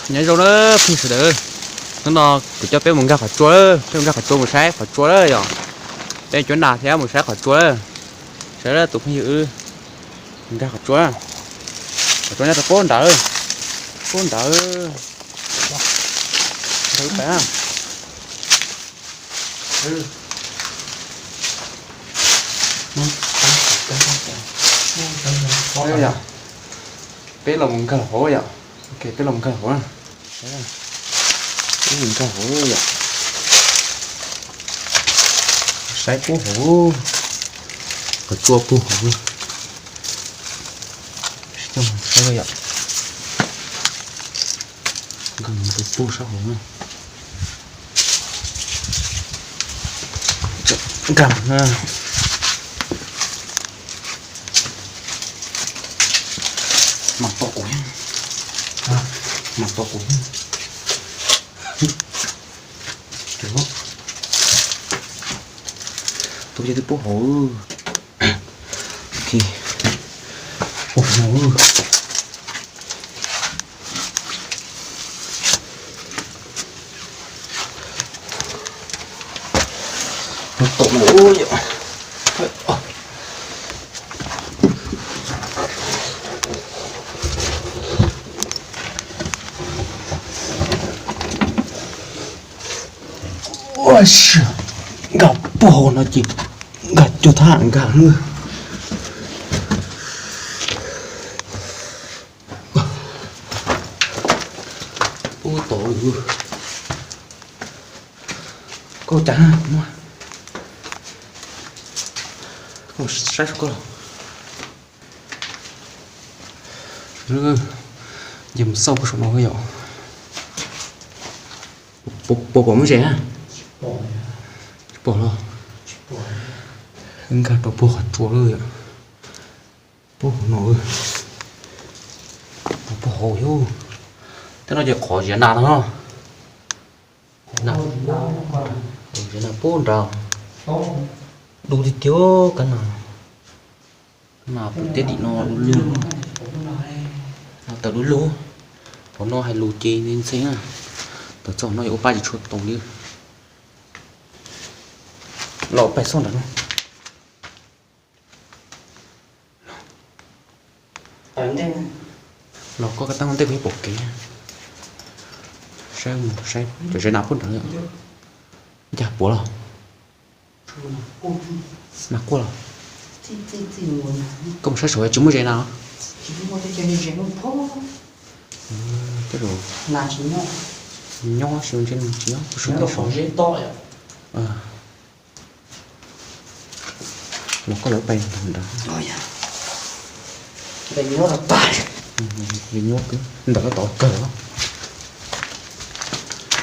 Nyob zoo na phooj ywg sawv daws, hnub no kuv coj peb mus nkag qhov tsua lawm, peb mus nkag qhov tsua, mus saib qhov tsua lawm yom. Peb cuab nas thiab mus saib qhov tsua lawm. Saib tus phooj ywg wb nkag qhov tsua, qhov tsua nyob rau pub nrad, pub nrad, nrad pem. Peb los mus nkag hauv yom. Ok, peb los mus nkag hauv. Peb mus nkag hauv yom. Saib pub hauv, qhov tsua pub hauv. Saib yom. Nkag mus tus pub sab hauv na. Nkag na. Mas tos kuv, mas tos kuv. Tus twb pub hauv. Ok, pub hauv. Tom no yom. Ua si, nkag pub hauv no ces nkag cuag thab nkag. Ub, tom koj cas muab, koj saib saum koj. Ces mus xauj puag saum no yom. Puas pom muaj zes? Tsis pom los? Nkag rau puag qhov tsua lawm yom. Puag hauv no, puag hauv yom. Tej no ces qhov ziav nas no. Ziav nas puag nrad. Du tiag tiag kab nas. Nas pem tej tim no du lug. Nas tawm du lug. Qhov no hais lus ces ntxhee na. Tawm txog no yuav ua paj tsis tshua tau li. Los pais xauj nrad no. Los koj tab ntej kuv yeej pom kev. Saib, saib cov zes nas puag nrad. Ncaj puav los? Nas quaj los? Koj mus saib saum tsis muaj zes nas los? Nyob tsis nyob, tsis nyob, kuv saib tej saum. Los koj lawv pais ntawd. Li nyuaj, ntawm koj tod kawg.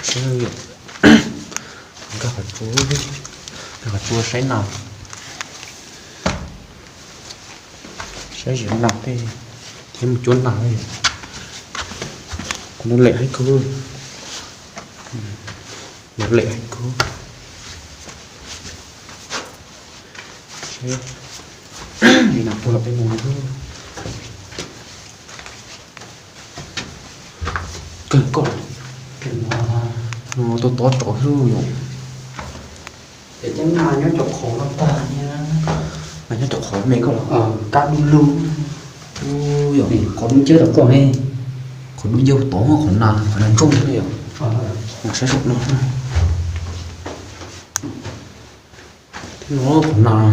Saib, nkag qhov tsua, nkag qhov tsua saib nas, saib ziav nas tej, thiab mus cuab nas. Qhov no lem heev kawg, lem heev kawg. Saib, nas puag los peb mus. Kawg koj, no tau tob tsov xwb yom. Nas nyob cov qhov me koj los? Kab dub lug. Yog qhov dub ncawg rau koj ne. Qhov dub ncawg tod, qhov nas, qhov nas ntsooj ne yom. Saib saum no. Tej no qhov nas,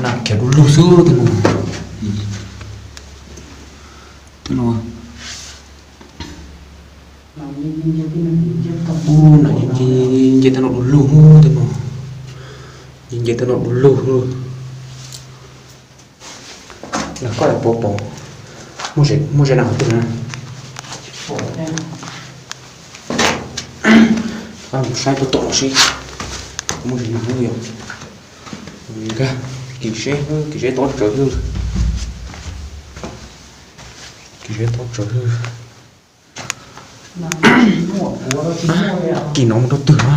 nas khiav du lug xwb tej no. Tej no, ub, nas nce nce tej no du lug tej no. Nce nce tej no du lug. Los koj puas pom muaj zes nas qhov twg na? Saib puag tom no seb muaj zes nas yom. Nkag kim zeb, kim zeb tob tsawv xwb. Kim zeb tob tsawv xwb. Kim no mus rau twg na?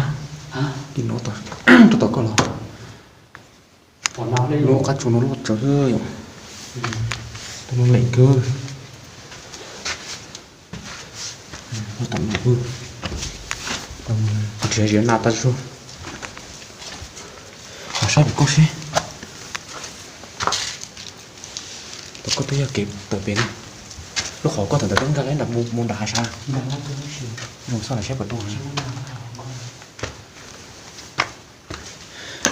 Kim no rau tom koj los? Lub qab tsua no loj tsawv xwb yom. Tus no lem kawg. Tsis ziav nas tag zog. Los saib pem koj seb. Tau koj twb yog kev tawm pem na. Lub qhov koj tawm ntawd koj nkag lawm mus nram hav sab. Zoo xoj saib puas tuaj.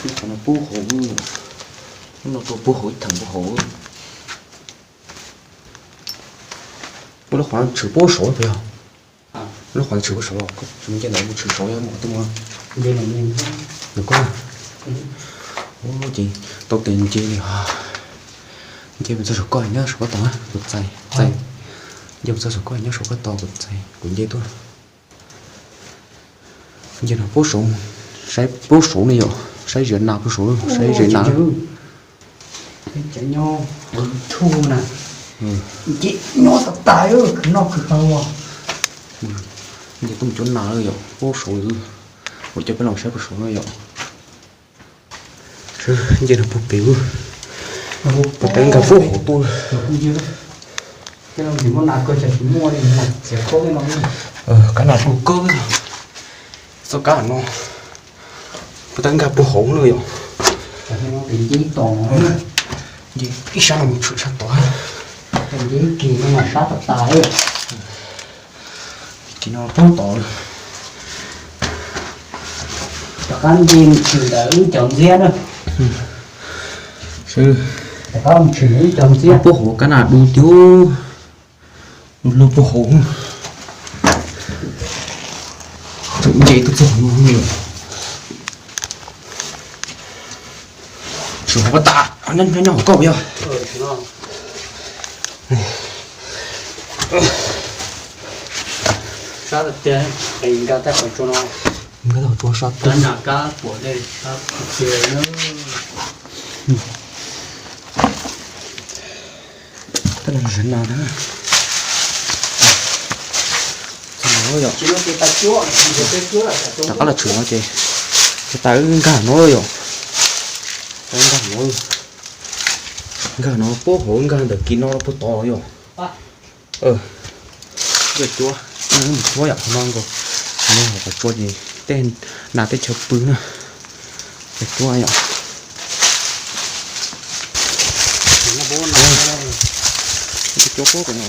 Lub qhov no puag hauv, lub no rau puag hauv ib theem puag hauv. Ua lub qhov no tshwm puag saud puas yog? Lub qhov no tshwm puag saud, nce ntawd mus tshwm saud yog mus qhov twg mus? Nws koj. Ua ces tau tes nce li, nce mus txog saum koj nyob saum koj tod kuv txais, txais. Nce mus txog saum koj nyob saum koj tod kuv txais kuv nce tuaj. Nce no puag saud, saib puag saud ne yom, saib ziav nas puag saud, saib ziav nas. Cov nyob hauv YouTube na, ces nyob tas tas khwv noj khwv haus. Nce tuaj mus cuab nas yom, puag saud, ua cov peb los saib puag saud no yom. Nce no puag pem, puag ta nkag puag hauv tuaj. Kab nas du kawg, txoj kab no, puag ta nkag puag hauv no yom. Nce ib sab no mus tshwm sab tod. Ces no puag tod. Rov qab nce mus tshwm ntawm wb cov ntxiab na. Rov qab mus tshwm ntawm wb cov ntxiab. Puag hauv kab nas du tiag, du lug puag hauv. Tseem nce tuaj txog no. Tsis hauv pas tas, nyob nyob hauv koj puas yog? Sab tiag, nkag tau qhov tsua no. Nkag tau qhov tsua sab tiag. Tej no ziav nas na. Rov qab los tshwm no ces, ces tas wb nkag no yom. Nkag no, nkag no puag hauv, nkag ntawm kis no puag tod yom. Cuab, mus cuab yom, qhov no nkaus, qhov no qhov tsua ces tej nas tej chaw pw na. Cuab yom. Cuab puag pem no.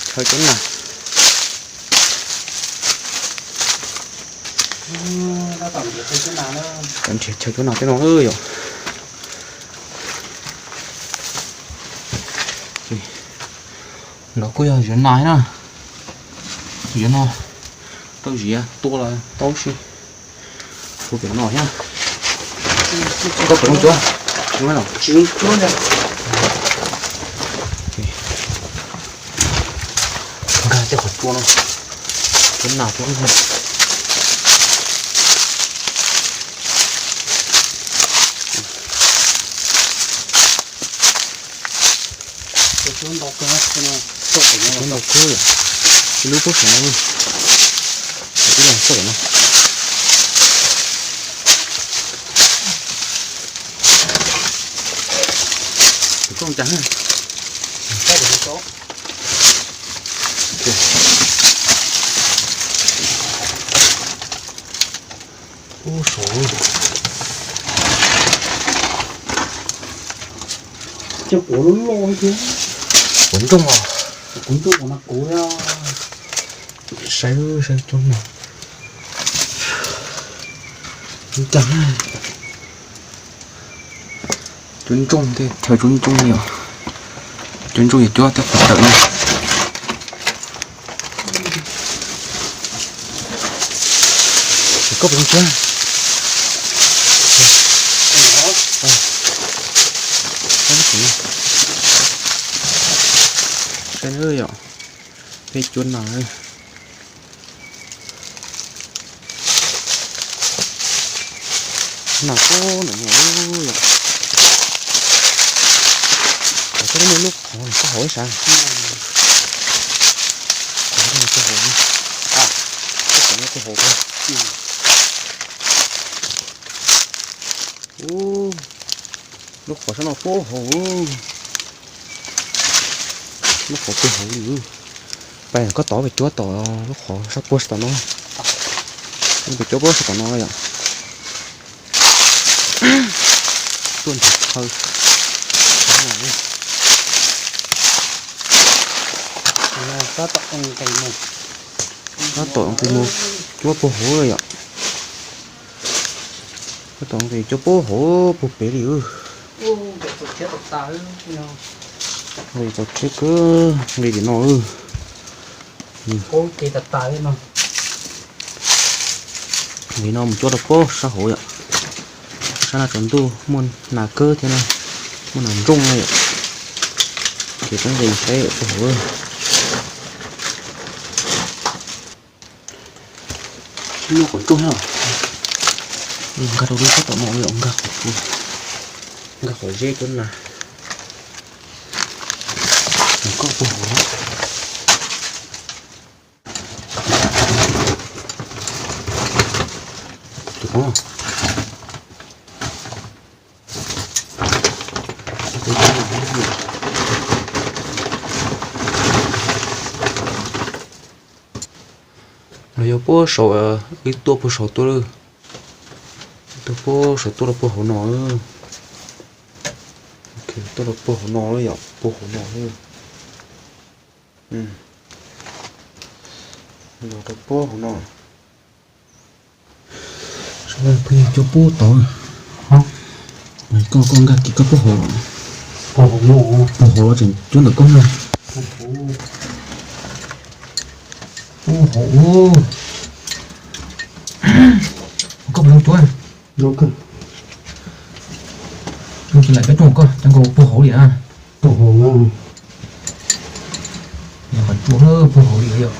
Chaw cuab nas. Nrhiav chaw cuab nas tej no yom. No kuj yog ziav nas na. Ziav no tau ziav tua los tau si. Kuv pem no thiab. Koj puas zoo cuab? Tsis zoo cuab. Nkag tej qhov tsua no, cuab nas cuab. Ntau kawg, ib lub puag saum no, ib lub puag saum no. Tus koj cas. Ub, saud. Cov quav loj loj thiab. Quav nrooj os. Quav nrooj, quav nas kuv. Saib, saib cov no. Cas. Cuab ntsooj thiab, chaw cuab ntsooj yom. Cuab ntsooj yog cuab tej qhov tawm na. Koj puas zoo cuab? Saib yom, peb cuab nas. Nas koj ntawm no yom. Koj muaj lub qhov koj hauv ib sab. Qhov no koj hauv, koj hauv koj. Ub. Lub qhov sab no puag hauv, lub qhov puag hauv li. Pais koj tod pem cuab tom lub qhov sab puag sab tom no, pem cuab puag sab tom no yom. Tuaj nrhiav chaw. Tab tom nqis mus cuab puag hauv yom. Tab tom nqis cuab puag hauv puag pem li. Nqis txaus siab kawg, nqis tim no. Nqis no mus cuab rau puag sab hauv yom. Sab no tsaus ntuj muaj nas kawg thiab na, muaj nas nrooj na yom. Ces peb nqis saib puag hauv. Muaj qhov rooj thiab. Nkag rau lub sab tom no yom, nkag qhov, nkag qhov zeb cuab nas. Koj puag hauv. Los yog puag saum, wb tuaj puag saum tuaj lawm. Tuaj puag saum tuaj rau puag hauv no. Tuaj rau puag hauv no lawm yom, puag hauv no lawm. Los rau puag hauv no. Sawv daws phooj ywg, cuab puag tod. Koj, koj nkag kiag koj puag hauv. Puag hauv los tseem cuab ntawm koj na. Puag hauv. Koj puas zoo cuab? Zoo tsis laim peb rooj koj cov nkaus puag hauv li na. Puag hauv. Qhov tsua puag hauv li yom.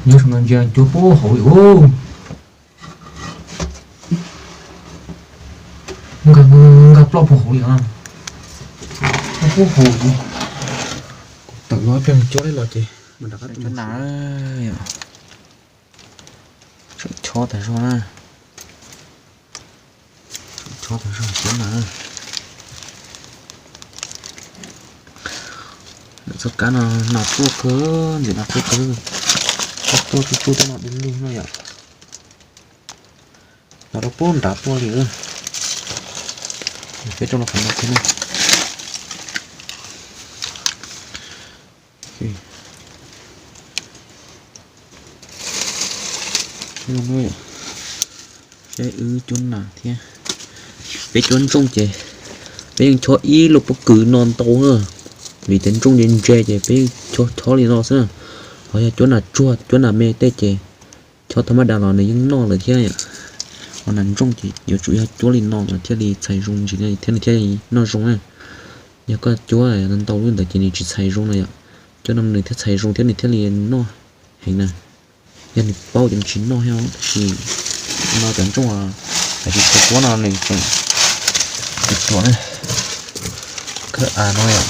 Nyob saum no ntsia cuab puag hauv li. Nkag, nkag ploj puag hauv li os. Puag hauv. Tawm los ib pliag cuab li los ces. Cuab nas, tseem chob tas zog na. Chob tas zog cuab nas. Lawm txoj kab no nas tuaj kawg, ntxim nas tuaj kawg. Tuaj tsuj tsuj tej no du lug no yom. Los rau puag nrad tuaj li. Peb rau qhov no thiab na. Saib wb cuab nas thiab. Peb cuab ntsooj ces peb yeej chob ib lub pob kws no ntau na, vim tias ntsooj ntse ntse ces peb yeej chob chob li no xwb. Ho yog cuab nas tsuag cuab nas me tej ces chob thaj mab das los nws yeej noj lawm thiab. Ho nas ntsooj ces yuav tsum yog cuab li no mas thiaj li txhais zoo ntsis thiab nws thiaj li noj zoo na. Yog koj cuab ntau lub ntawd ces nws tsis txhais zoo na yom. Cuab no nws thiaj txhais zoo thiab nws thiaj li noj heev na. Yog nws paub ces nws tsis noj thiab, tab sis no cov ntsooj hais tias tsis tshua cuab no nws tseem tsuam tsuam na. Khawb av no yom.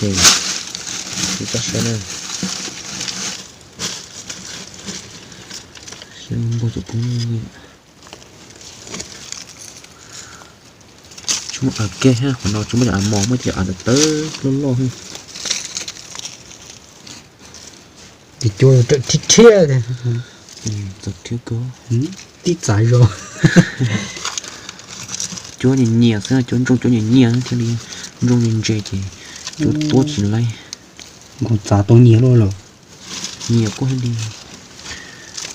Ok, koj saib na. Saib npog tus poob. Tsis muaj av kiag thiab, qhov no tsis muaj cov av mos, muaj cov av tawv tawv loj loj thiab. Ces cua rau thiab thiab. Txawv thiab kawg. Tib txav zog. Cuab nyias nyias xwb, cuab ntsooj cuab nyias nyias thiaj li, ntsooj ntse ntse ces cuab tuab tsis laib. Nkaus txav tau nyias luaj los. Nyias kuj thiaj li,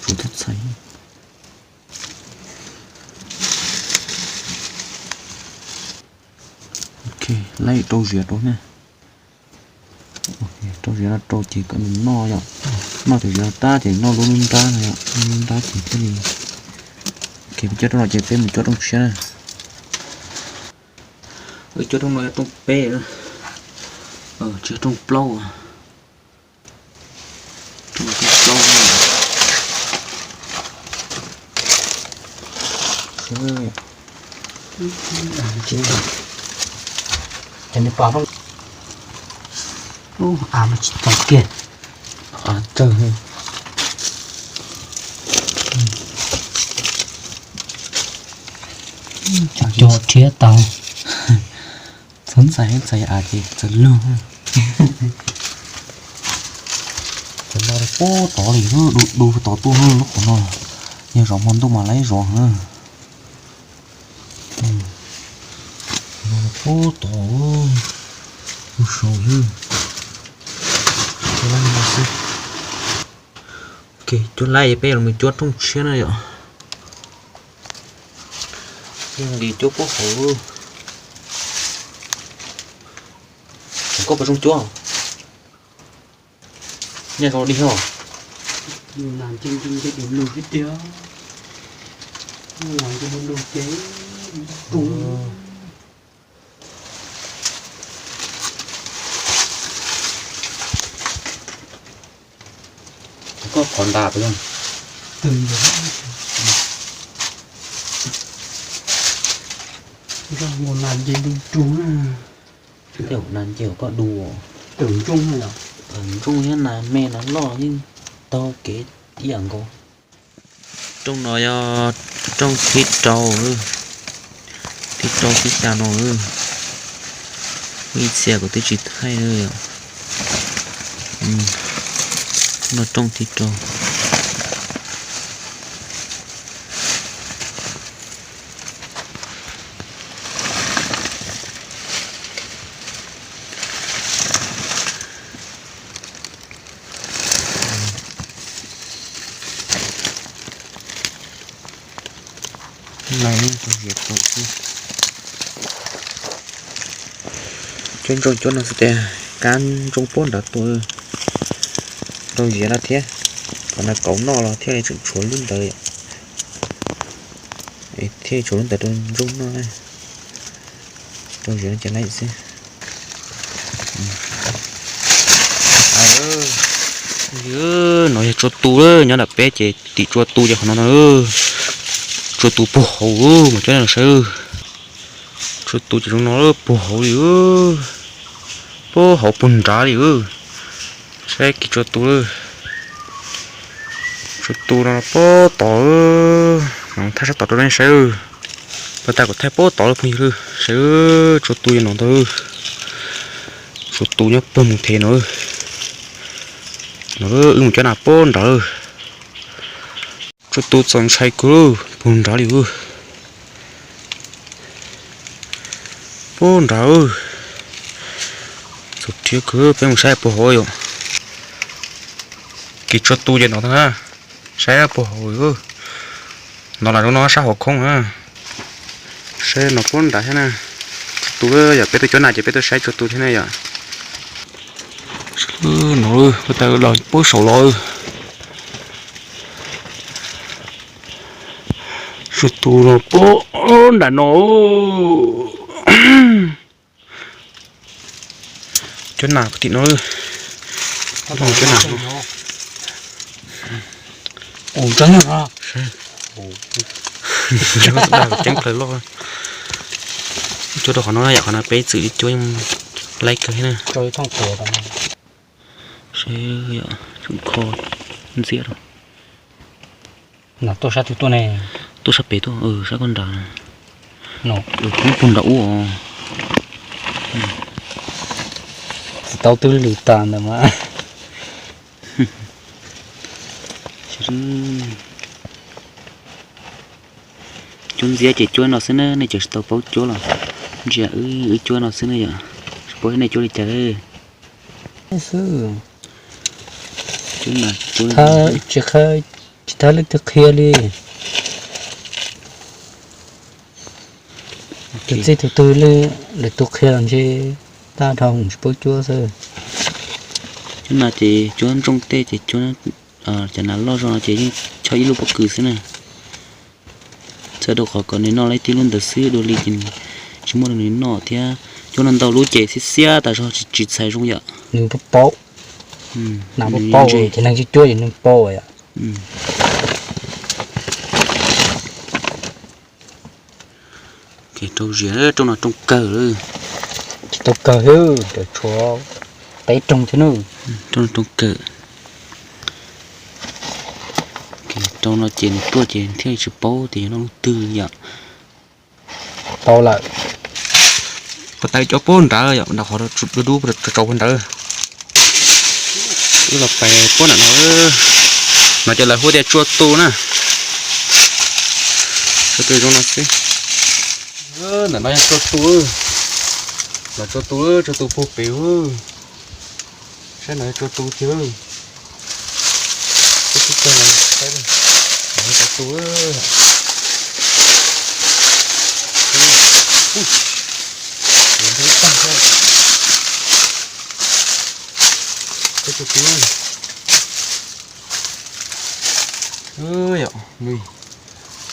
tsum tib txhais. Ok, laib rau ziav rau na. Rau ziav no rau ces kom nws noj yom. Noj cov ziav no tag ces noj lub nruab nrab no yom, lub nruab nrab ces thiaj li. Ok, peb cuab rooj no ces peb mus cuab rooj tshiab na. Wb cuab rooj no yog rooj peb, tsis yog rooj plaub. Ces nws pom rooj. Ub, av mas tsis tau kiag. Av tsawg. Cog rhiab tau. Txhob ntxais, ntxais av ces txawm lug. Txawm no puag tod li, du du tod tuaj lub qhov no. Yog zov hmo ntuj mas laib zov na. Puag tod, lub saud. Cuab laib peb yuav los cuab rooj tshiab na yom. Yeej nqis cuab puag hauv. Koj puas zoo cuab? Nyob zoo dig os. Koj qhov ntas puas yog? Nce du du na. Tej nas nce koj du. Tawm ntsooj thiab nas me nas loj yeej taug kev ib yam nkaus. Rooj no yog rooj thib rau, thib rau thib xya no. Ib txhia kuv twb tsis thaij na. No rooj thib rau. Cov ntsooj cuab no xwb tiag, kab ntsooj puag nrad tuaj. Rau ziav no thiab, qhov no kauv noj los thiaj li tseem tshuav lub ntawd, thiaj li tshuav lub ntawd rau ntsooj noj. Rau ziav no ces laib xwb. No yog tsua tu, nyob nram peb ces tim tsua tu ces qhov no no. Tsua tu puag hauv mas cov no saib. Tsua tu ces zoo no puag hauv li, puag hauv puag nrad li. Saib kiag tsua tu, tsua tu no puag tod, no thaij sab tod rau nej saib. Puag ta kuv thaij puag tod lawm phooj ywg, saib tsua tu yog no ntag. Tsua tu nyob puag mus thev no. No wb mus cov nas puag nrad. Tsua tu txaus ntshai kawg, puag nrad li. Puag nrad. Txaus rhiab kawg, peb mus saib puag hauv yom. Kiag tsua tu ces no ntag na. Saib puag hauv. No las zoo no sab hauv khoob na. Saib no puag nrad thiab na. Tsua tu yom, peb tuaj cuab nas ces peb tuaj saib tsua tu thiab na yom. No puag ta los puag saum los. Tsua tu no puag nram no. Cuab nas puag tim no. Cuab nas. Dag ceeb plaws loj. Cuab rau qhov no yom, qhov no peb txwm cuab yeej laib kawg thiab na. Kho ntxiab rau. Tuaj sab twg tuaj ne? Tuaj sab pem tuaj, sab koj nrad. Nyob puag nram ub os. Tsis tau twb lwm tas ntawd mas. Cuab ntxiab ces cuab no xwb na, nej cov tsis tau paub cuab los ntsia wb cuab no xwb na yom. Tsis paub nej cuab li cas. Xwb. Tsis, tsis thab leej twg qhia li. Tus txij tus twg lwm tus qhia los ntshe tag dhau tsis paub cuab xwb. Cuab nas ces cuab ntsooj tej ces cuab, cov nas loj zog no ces yeej chob ib lub pob kws xwb na. Txhawm rau qhov kom nws noj laib tib lub ntawd xwb, dua li ces tsis muaj nws noj thiab. Cuab no ntau lub ces xiab xiab tas zog tsis txhais zoo yom. Nws paub, nas paub, ces neeg tsis cuab ces nws paub yom. Rau ziav, rooj no rooj kawg. Tsis tau kawg, cov tshuav Peb rooj thiab na. Rooj, rooj kawm. Rau no ces nws tuaj ces thiaj tsis paub tias yog noj lub twg yom. Tau lawm. Puag ta cov puag nrad yom, nram qhov dub dub rau puag nrad. Wb los pais puag nram no. No ces lawv hu tias tsua tu na. Tsua tu zoo no xwb. Ntawm no yog tsua tu. Los tsua tu, tsua tu puag pem. Saib no yog tsua tu tiag. Tsua tu.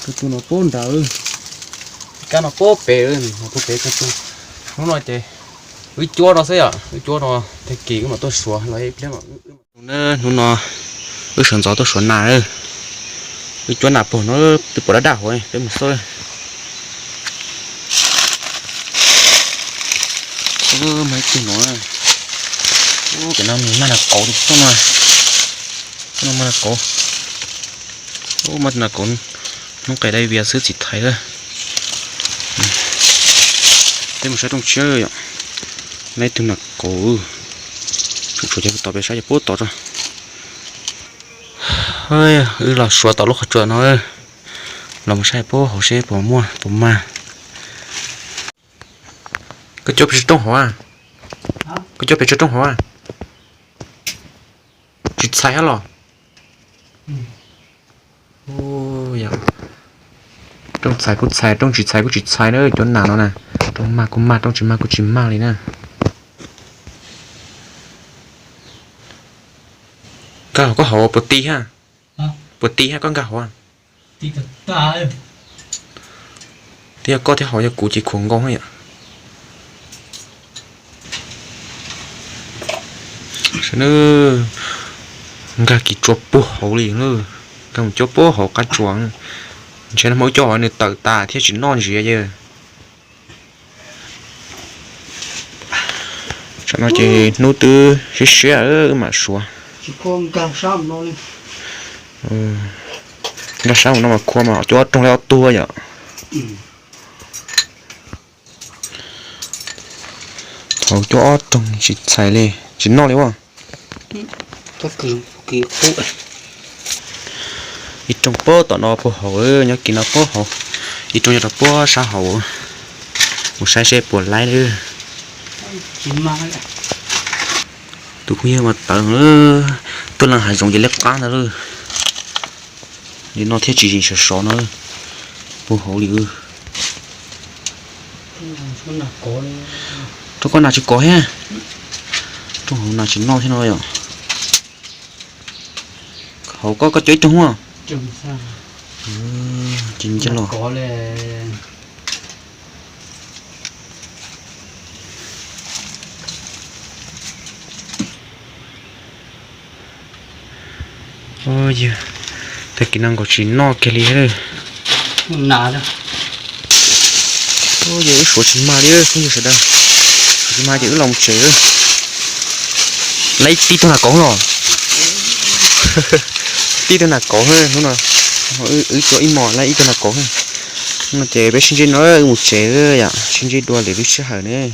Tsua tu no puag nrad. Kab no puag pem, no puag pem tsua tu. Hnub no ces wb cuab no xwb yom, wb cuab no tag kis wb mam tuaj suav los ib pliag. Hnub no wb sawv ntxov tuaj suav nas. Wb cuab nas puag no twb pom daj daj hauv, peb mus xauj. Mas ib tug no, ub, pem no nws maj nas kauv, txoj no maj nas kauv. Ub, maj nas kauv, hnub qes dai vias xwb txiv thaiv lawm. Peb mus saib rooj tshiab yom. Lab ib tug nas kauv, tshuav cov puag tod peb saib cov puag tod tso. Wb los suav tau lub qhov tsua no, los mus saib puag hauv seb puas muaj puas mag. Koj cuab pes tsawg rooj hauv? Koj cuab pes tsawg rooj hauv? Tsis txhais hab los? Rooj txhais kuj txhais, rooj tsis txhais kuj tsis txhais na, cov nas no na. Rooj mag kuj mag, rooj tsis mag kuj tsis mag li na. Nkag hauv koj hauv puas ti hab? Puas ti hab koj nkag hauv? Twb yog koj thiab hauv, yog kuv ces khuam nkaus yom. Nkag kiv tsua puag hauv li, nkag mus cuab puag hauv qab tsua. Ntshe nag hmo wb cuab hauv nws tawm tas thiaj tsis noj ntsiav yawg. Tsam no ces hnub twb siab siab wb mam suav. Nkag sab mus no mas khua mas cuab ob rooj li ob tug yom. Thaum cuab ob rooj tsis txhais li, tsis noj li ua. Ib rooj puag tom no puag hauv, nyob kiv no puag hauv. Ib rooj nyob rau puag sab hauv. Mus saib seb puas laib lawm. Tus phooj ywg mas tawv, tuaj leej hav zoov ces liab qab ntag lauj. Li no thiaj tsis sov sov no. Puag hauv li. Rooj koj nas tsis kov thiab. Rooj hauv nas tsis noj thiab no yom. Hauv koj, koj cuab ib rooj ua. Ces los. Yog, tag kis no nkaus tsis noj kiag li. Yog wb suav tsis mag li phooj ywg sawv daws. Suav tsis mag ces wb los mus tsev. Laib tib tug nas kauv los. Tib tug nas kauv, hnub no wb cuab ib hmos laib ib tug nas kauv. Hnub no ces peb sib ntsib no wb mus tsev yom, sib ntsib dua lwm lub sij hawm ne.